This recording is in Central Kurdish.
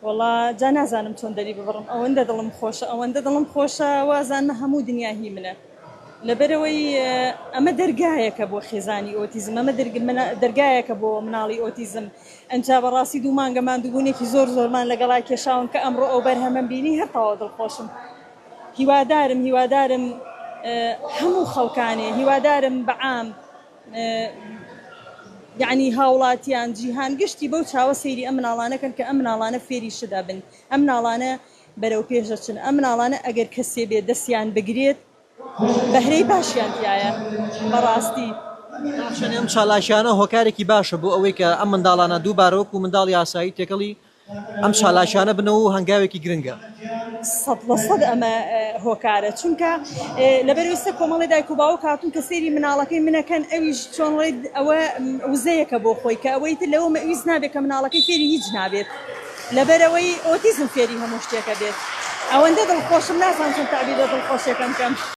وەڵا جا نازانم چۆن دەری ببڕم ئەوەندە دڵم خۆشە ئەوەندە دڵم خۆشە وازانمە هەموو دنیا هی منە لەبەرەوەی ئەمە دەرگایەکە بۆ خێزانی ئۆتیزم ئەمە دەرگایەکە بۆ مناڵی ئۆتیزم ئەنجا بەڕاستی دوو مانگە ماندووبوونێکی زۆر زۆرمان لەگەڵا کێشاون کە ئەمڕۆ ئەو بەرهەمەم بینی هەر تەواو دڵخۆشم هیوادارم هیوادارم هەموو خەڵکانێ هیوادارم بەعام یەعنی هاوڵاتیان جیهان گشتی بەو چاوە سەیری ئەم مناڵانە کەن کە ئەم مناڵانە فێری شت ئەبن ئەم مناڵانە بەرەو پێش دەچن ئەم مناڵانە ئەگەر کەسێ بێ دەستیان بگرێت بەهرەی باشیان تیایە بەڕاستی. هەرچەندی ئەم چالاکیانە هۆکارێکی باشە بۆ ئەوەی کە ئەم منداڵانە دووبارە وەکو منداڵی ئاسایی تێکەڵی ئەم چالاکیانە بنەوە و هەنگاوێکی گرنگە. 100% ئەمە هۆکارە چونکە لەبەر ئێستا کۆمەڵی دایک و باوک هاتوون کە سەیری مناڵەکەی منەکەن ئەویش چۆن ڵێ ئەوە وزەیەکە بۆ خۆی کە ئەوەی تر لەوە مەویست نابێت کە مناڵەکەی فێری هیچ نابێت لەبەرئەوەی ئۆتیزم فێری هەموو شتێکە بێت ئەوەندە دڵخۆشم نازانم چۆن تەعبیر لە دڵخۆشیەکەم کەم.